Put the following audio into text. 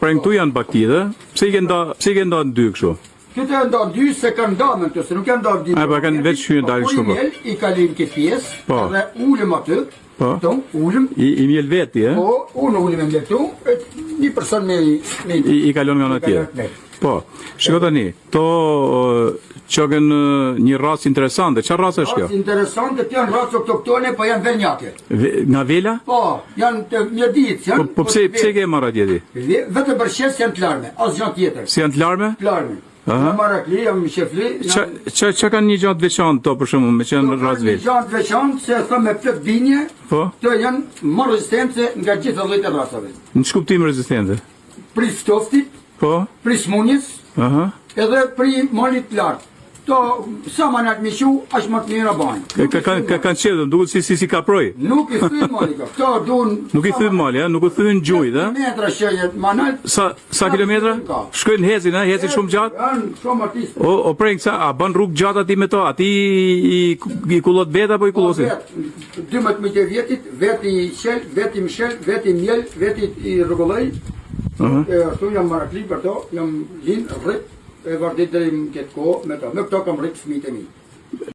Pra këtu janë bagëtitë, ë? Pse i ke nda, pse i ke nda në dy kështu? Këto janë nda në dy se kanë nda me këto, se nuk janë nda në dy. A, po, kanë veç hyrë dalë kështu, po. Kur i mjel, i kalojmë këtë pjesë, po. edhe ulem aty, po. Këtu, ulem. I, i mjel veti, e? Po, unë ulem e mjel këtu, e, një person me, me I, i kalon nga ana tjetër. Po, shiko tani, to qenkan një racë interesante, çfarë race është kjo? Racë interesante, të janë racë autoktone, po janë velnjake. Ve, nga Vela? Po, janë të Mirditës, janë... Po, po pse, pse ke marrë atje ti? Vetëm për qes janë të larme, asgjë tjetër. Si janë të larme? Të larme. Aha. Jam marakli, jam qefli. Qa, qa, qa kanë një gjë të veçantë to për shembull, me qenë racë Velë? Një gjë të veçantë, se thëmë me plot binje, po? të janë më rezistente nga gjithë llojet e racave. Në ç'kuptim rezistente? Pri ftoftit, po? Pri smunjes, Aha. edhe pri malit të lartë. To, sa ma nalt me çu, aq më të mira bajnë. Ka ka ka ka kanë qenë, duket si si si kaproj. Nuk i thyn mali ka. Këto duan Nuk i thyn mali, ë, nuk u thyn gjujt, ë. Metra që jetë ma nalt. Sa sa kilometra? Shkojnë hecin, ë, hecin shumë gjatë. Janë shumë artistë. O o Prenk sa a bën rrugë gjatë aty me to? Aty i i kullot vetë apo i kullosin? Po, vetë, 12 muajt e vjetit, vetë i çel, vetë i mshel, vetë i mjel, vetë i rregulloj. Uh -huh. E ashtu jam marakli për to, jam lind, rrit, e vazhdoj deri në këtë kohë me to. Me këto kam rrit fëmijët e mi.